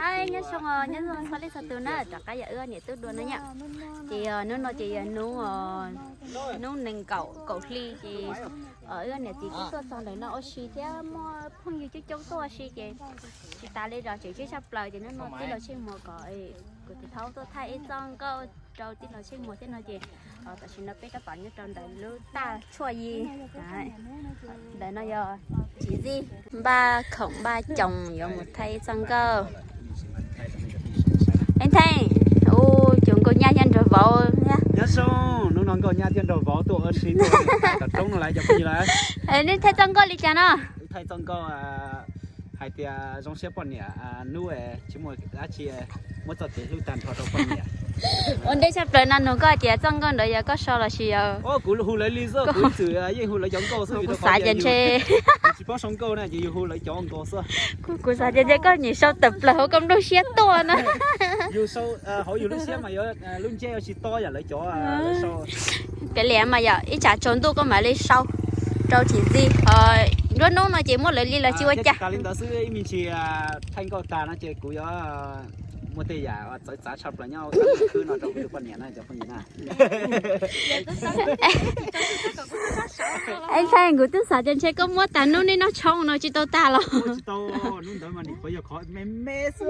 Nyob zoo, nyob zoo txhua leej txhua tus na, rov qab yog wb niam tub dua no yom. Ces hnub no ces yog hnub, hnub nees nkaum kaum hli ces wb niam txiv kuj tuaj txog ntawm no ua si thiab muaj phooj ywg coob coob tuaj ua si ces tsis tas li los tseem tshiab tshaj plaws ces hnub no tij laug Tsheej Muas kom kuv tus thaub tuaj thaij ib txoj nkauj rau tij laug Tsheej Muas thiab no ces tam sim no peb tab tom nyob rau ntawm lub taj tshuaj yi. Ntawm no yog Tsim Zij npaj khoom npaj coos yuav mus thaij ib txoj nkauj. Eb Theej, ua cas nkauj nyab thiab nraug vauv thiab. Nyob zoo, hnub no nkauj nyab thiab nraug vauv tuaj ua si tuaj tom roob no lawm cov phooj ywg lawm. Nej thaij txoj nkauj li cas no? Wb thaij txoj nkauj hais tias zoo siab poj niam hnub tsis muaj dab tsi, muab txoj kev hlub tag nrho rau poj niam. Ua ntej tshaj plaws no nug koj hais tias txoj nkauj ntawd yog koj sau los sis yog? Kuv hu lawv li xwb, kuv ib txwm yeej hu lawv cov nkauj xwb, kuv xav tias ntshe tsis paub sau nkauj na ces yus hu lawv cov nkauj xwb. Kuv xav tias ntshe koj nyiam sau tawm plaws hauv koj nplooj siab tuaj na. Yus sau hauv yus lub siab mas yuav lub ntsej yuav tsis tob yam lawv cov. Kav liam mas yom, ib tsam tsaus ntuj koj mam li sau rau Tsim Zij. Nruab hnub no ces muab lawv li los tsis ua cas. Tas li ntawd xwb, ib me ntsis thaij nkauj tag no ces kuv yuav muaj tej yam txawv txav tshaj plaws nyob khwb no rau kuv tus poj niam na cov phooj ywg na. Eb Theej, kuv twb xav tias ntshe koj muab tas hnub nej noj tshoob no tsis tau tag los? Tsis tau, hnub ntawd mas nim qhuav yog qhov me me xwb.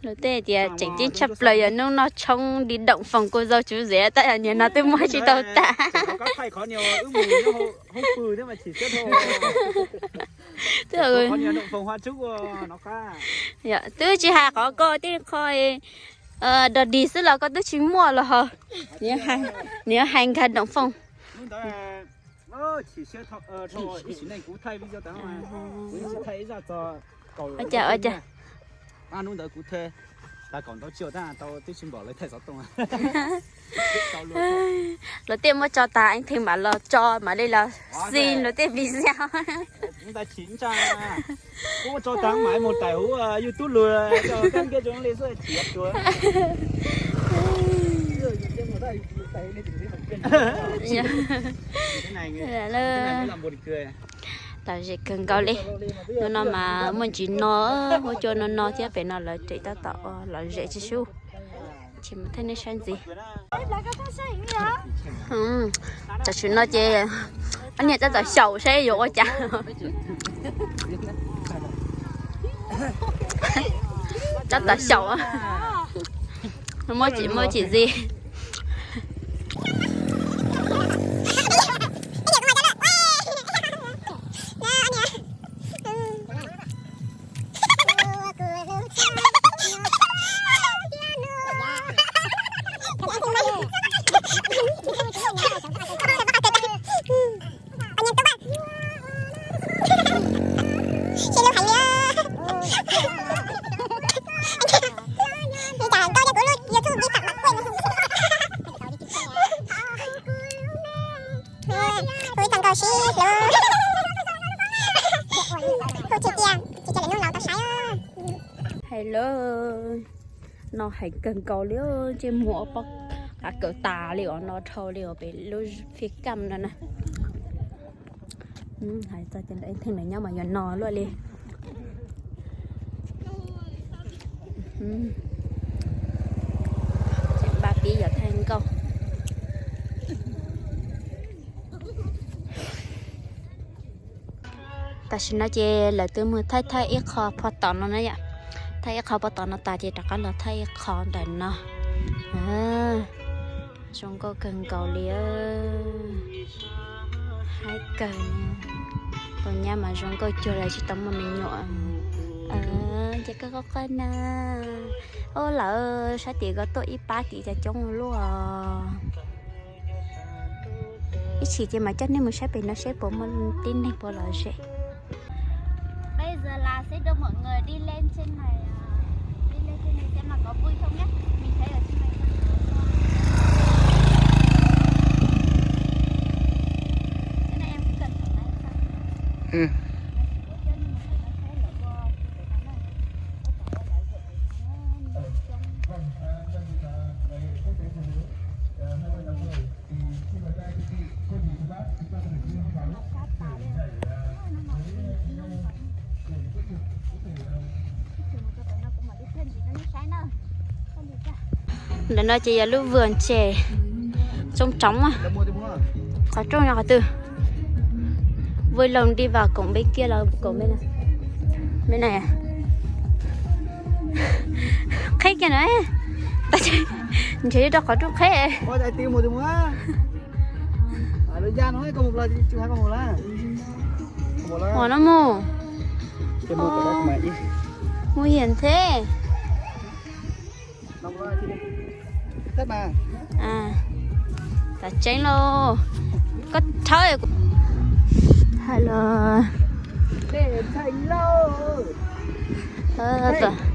Luag tej tias tseem ceeb tshaj plaws yog hnub noj tshoob di doom foom kuj zau tsuv zem tab yog niag no twb muab tsis tau tas. Twb tsis hais qhov koj tej qho dog dig xwb los koj twb tsis muaj los ho. Nws yuav hais nkag doom foom. Ua cas, ua cas. Hnub ntawd kuv thaij tas kaum ntau tsiaj tab tau twb tsis npaum lawv thaij xov tooj. Luag tej muab tso tas Eeb Theej mam los tso mam li los xi luag tej video. Kuv muab tso tas mam mus thaij hauv YouTube lus, kab nkiab zoo li xwb tsis tuag. Lom zem kawg nkaus li. Hnub no mas muaj ntsis no, huab cua no no thiab pem no lawv tseem tab tom lom zem tsis sub. Ces mus thaij nej saib ntxiv. Tam sim no ces ob niag tab tom xyaum saib yuav ua cas. Tab tom xyaum. Muab Tsim, muab Tsim Zij. Hu ib txoj nkauj sib hlub. Hu tsis tias tsis coj lwm hnub los tau saib. Hello, no heev kawg nkaus li, ntsej muag pob qav kawm tas li os, no dhau li os pem lub fij kaj no na. Hais txog cov Eeb Theej lawv nyob mas yuav no luaj li. Npaj pib yuav thaij nkauj. Tam sim no ces lawv twb mus thaij thaij ib qho pog tom no na yom. Thaij ib qho pog tom no tas ces rov qab los thaij ib qho ntawm no. Zoo nkauj kawg nkaus li. Haib kawg. Tus nyab mas zoo nkauj cuag li tsis tau muaj me nyuam. Ces koj qoj qoj na. Ub, lawv sab tim ko tuaj ib pab tim cas coob ua luaj. Ib chim ces mam coj nej mus saib pem no seb puas muaj tib neeg puas lom zem. Bây giờ là sẽ đưa mọi người đi lên trên này, à, đi lên trên này xem là có vui không nhé. Mình thấy ở trên này. Cái này em cũng cần phải lái xe. Ừ. Ntawm no ces yog lub vườn chè, roob trống. Qhov rooj yog qhov twg? Vui lòng đi vào cổng bên kia là cổng bên này. Bên này à? Qheb kiag na. Ntshe rau qhov rooj qheb. Ua no mus. Mus hiam thiab. Teb tseeb lauj. Koj thawb hais los.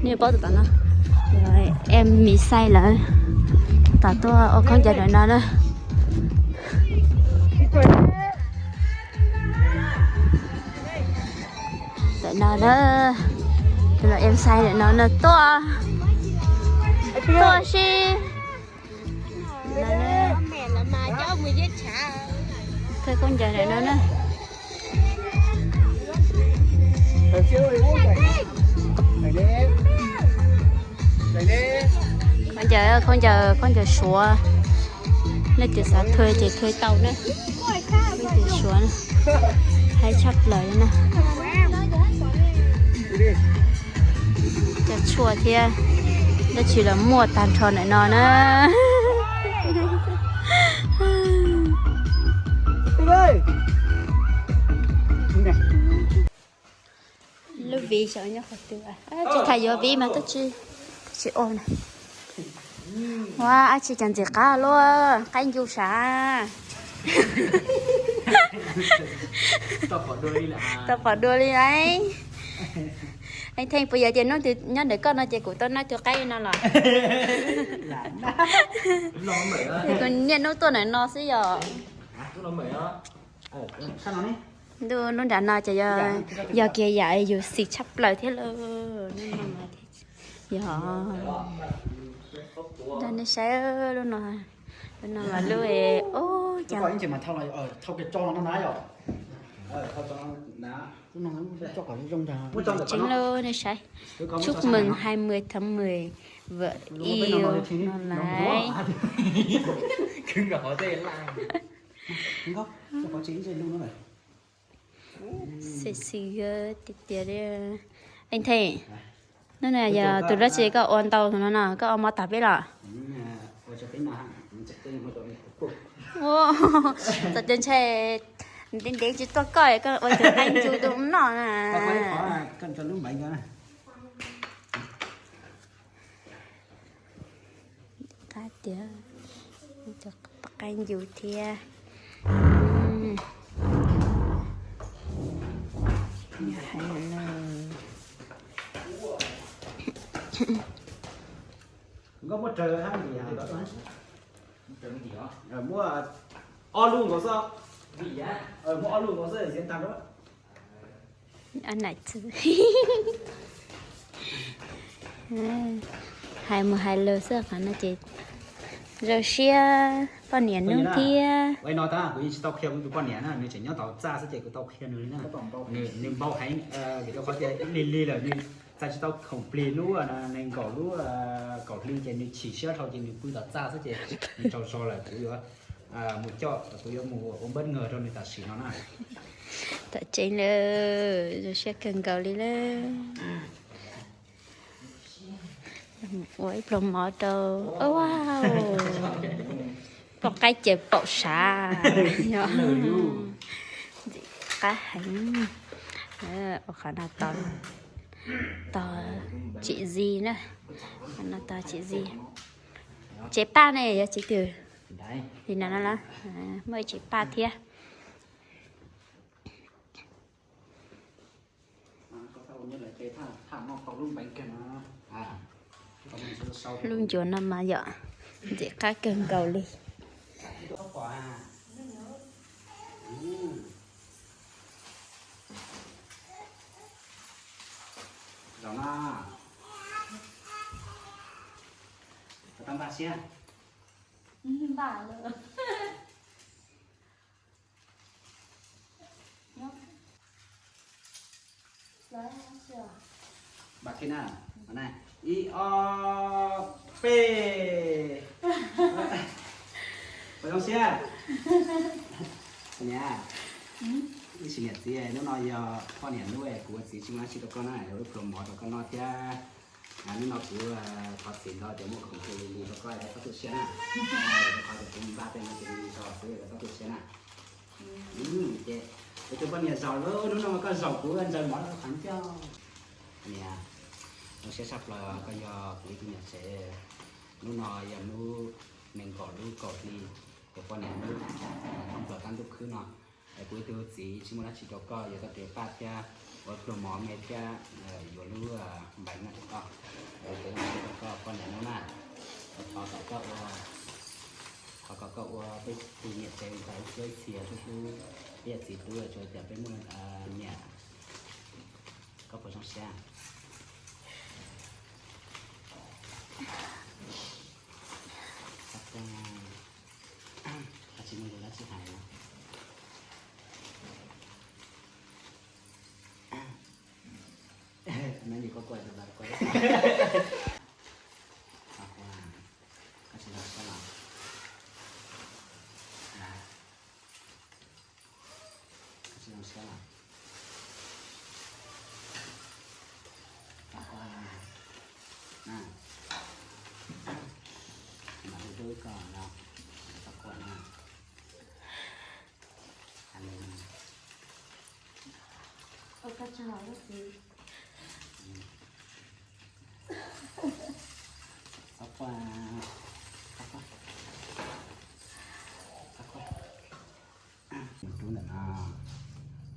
Nej paub tus tom no, em Mì Xay lawv tom tuaj ua khaub ncaws ntawm no na. Ntawm no na, tus em Xay ntawm no na tuaj, tuaj sib. Thawj khaub ncaws ntawm no na. Khaub ncaws, khaub ncaws, khaub ncaws Suav. Nej twg xav thuê ces thuê tau na. Khaub ncaws Suav na, haib tshaj plaws na. Cov tshuaj thiab dab tsi los muaj tag nrho ntawm no na. Lub viv xyov nyob qhov twg. Tsis tham yuav viv mas twb tsis, tsis ua na. Ua dab tsi cas ntxim qab luaj, qaib ncu sav. Tau pom dua li lauj. Ej Theej, puas yog tias hnub twg nyob ntawm koj no ces kuv tau noj tus qaib no los? Kuv niaj hnub tuaj ntawm no xwb yom. Ntuj, lub nram no ces yog kiag yam yus xis tshaj plaws thiab lauj. Yog, nej saib lub no, lub no mas lub, o, cas tseeb lauj, nej saib. Chúc mừng hai mươi tháng mười, vợ yêu no lái. Sexy tiag tiag li. Ej Theej, hnub no yog tus dab tsi koj ua ntau tus no no, koj ua mov tag peb los? Txawm tias ntshai ntev ntev tsis tuaj koj, koj ua tus qaib ncu tus noj na. Qab tiag, tus qaib ncu thiab. Muab ob lub nkaus xwb, muab ob lub nkaus xwb xiav tag. Hais mus hais lus xwb, qhov no ces zoo siab poj niam hnub thiab. Ua no tab kuv yeej tsis tau qhia kuv tus poj niam na, nws tseem nyob tom txaj xwb ces kuv tau qhia nws li na. Nws npau heev, vim rau qhov tias lig lig lawm nws txais tsis tau khoom plig lub nees nkaum lub kaum hli ces nws chim siab dhau ces nws pw tom txaj xwb ces nws tsaug zog lawm kuv yuav mus coj, kuv yuav mus ua npab ngawg rau nws tam sim no na. Tam tseeb lawm, zoo siab kawg nkaus li lawm. Ua ib pluag mov rau, ua, pluag qaib ces paum sav. Ntxim qab heev. Ua qhov no tos, tos tsim zis na. Qhov no tos tsim zis. Tsev paj ne yog tsev twg? Li no no, muaj ib tsev paj thiab. Lub ncuav no mas yom, ntxim qab kawg nkaus li. Ib, ob, peb. Puas zoo siab? Niam, ib sim niam txiv, hnub no yog poj niam hnub, kuv ua txiv tsis muaj dab tsi rau koj na, ua ib pluag mov rau koj noj thiab. Hnub no kuv thov txim ntau tias muaj khoom li li rau koj, koj txhob tu siab na. Rau qhov tias kuv npaj tej no ces li li rau xwb, koj txhob tu siab na. Ces kuv tus poj niam zaum lawm, hnub no koj zaum kuv ntsaws mov rau qhov ncauj. Niam, zoo siab tshaj plaws koj yog kuv ib tug niam tsev. Hnub no yog hnub nees nkaum lub kaum hli, kuv poj niam hnub thoob plaws kab ntuj khwb no. Es kuv ib tug txiv tsis muaj dab tsi rau koj, yuav tau tes paj thiab ua pluag mov me thiab yuav lub npaim no rau koj. Yuav tes zoo siab rau koj poj niam hnub na. Thov kom koj ua, thov kom koj ua peb tus niam tsev mus tau ib txhiab ib txhia hlub hlub peb yawm txiv tub, tsuas tias peb muaj niam. Koj puas zoo siab? Koj tsis muaj lus dab tsi hais los? Neb nyiam koj kuaj, koj tsis zoo siab los? Koj tsis zoo siab los? Mam hlub hlub koj no, koj kuaj no. Mus rub ntawm no,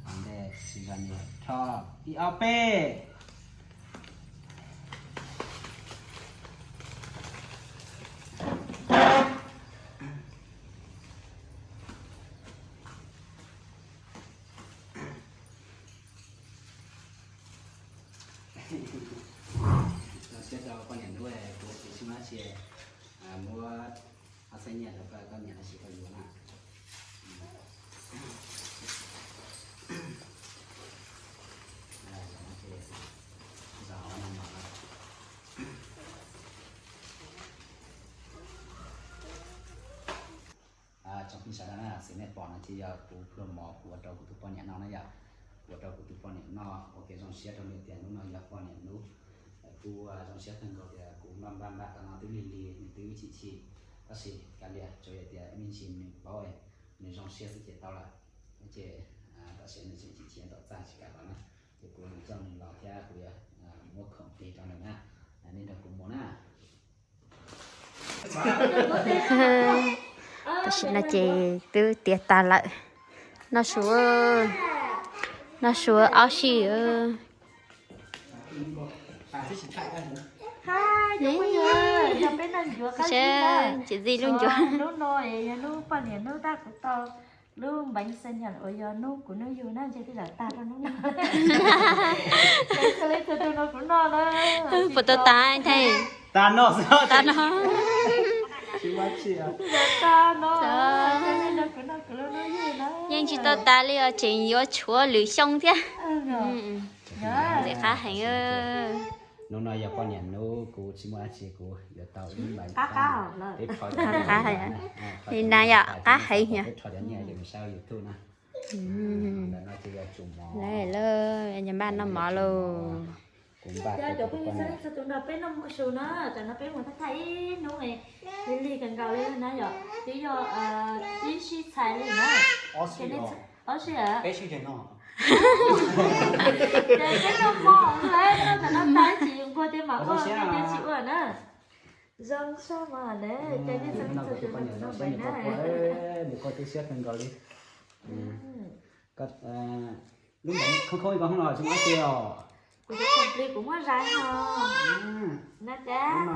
ua ntej tsis zog nws rho ib ob peb. Zoo siab rau poj niam hnub, kuv tsis muaj dab tsi, muab ob txhiab nyiaj rau koj, koj nyiam dab tsi koj yuav na. Tsoom phooj ywg sawv daws na, xws nej pom no ces yog kuv pluag mov kuv ua rau kuv tus poj niam noj na yom. Kuv ua rau kuv tus poj niam noj ua kev zoo siab rau nws tias hnub no yog poj niam hnub. Kuv zoo siab kawg nkaus tias kuv npaj npaj npaj tau no twb lig lig nws twb chim chim, tab sis kav liam tsuas yog tias me ntsis nws paub nws zoo siab xwb ces tau lawm. Ces tam sim nws tseem chim chim tom txaj tsis kam los na, ces kuv yuav coj nws los thiab kuv yuav muab khoom plig rau nws na. Nej nrog kuv mus na. Tam sim no ces twb tiav tas lawm. Noj su, noj su ob sij. Txiv Zib lub ncuav. Hnub no yog hnub poj niam hnub tab kuv tau lub npeev xeeb nyam uas yog hnub kuv hnub yug na, ntshe twb zam tag rau hnub no. Puas tau tas thiab? Tas no, tas no. Zam tag no, kuv no kuv lub hnub yug na. Yeej tsis tau tas li os, tseem yuav tshuav lwm xyoo thiab. Ntxim qab heev. Hnub no yog poj niam hnub, kuv tsis muaj dab tsi kuv yuav tau ib npaim qab. Li na yom, qab heev yom. Peb rho cov nyiaj ces mus saib YouTube na. Ntawm no ces yog tsum mov. Lawm, npaj noj mov lauj. Kuv npaj rau cov phooj ywg txhua tus nrog peb noj su na, tam no peb mus thaj thaj ib hnub, lig lig kawg nkaus li na yom, twb yog ib sij txhais li na. Ob sij, peb sij no. Ces peb noj mov lawm, noj tam no tas tsis nquag tias mam ua, ces tsis ua na. Zoo sab mas na, ces nej txhua leej txhua tus nrog kuv noj mov na. Nws kuj tu siab kawg nkaus li. Lub npeev khoob khoob ib ko hoob los tsis muaj dab tsi os. Kuv tus khaws plig kuv muab zais no. Na cas no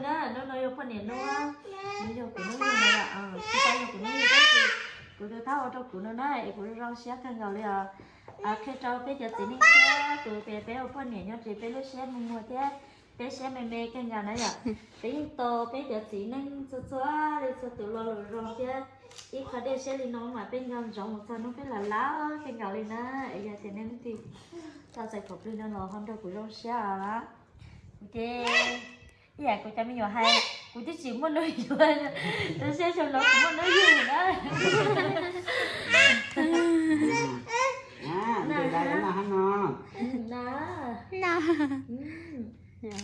na, hnub no yog poj niam hnub, nws yog kuv hnub yug na, tsis tau yog kuv hnub yug tab sis kuv tus thab ua rau kuv no na es kuv zoo siab kawg nkaus li os. Qhia rau peb cov txiv neej txhua tus tias peb ua poj niam nyob ces peb lub siab muag muag thiab peb siab me me kawg nkaus na yom. Peb yeej tos peb cov txiv neej txhua txhua leej txhua tus lo lus zoo thiab ib qho dej siab li no mas peb nco ntsoov mus txog hnub peb laus laus kawg nkaus li na. Es yog tias nej leej twg tau txais khoom plig no los ho nrog kuv zoo siab os. Ces ib yam kuv cov me nyuam hais, kuv twb tsis muaj hnub yuav, tab sis xyoo no kuv muaj hnub yug na.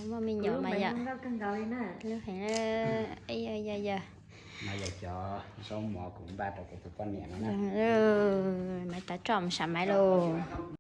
Muaj me nyuam mas yom, lub heev, yog yog. No yog cov zaub mov kuv npaj rau kuv tus poj niam no na. Maiv Tav Tsom mus sam maiv lauj.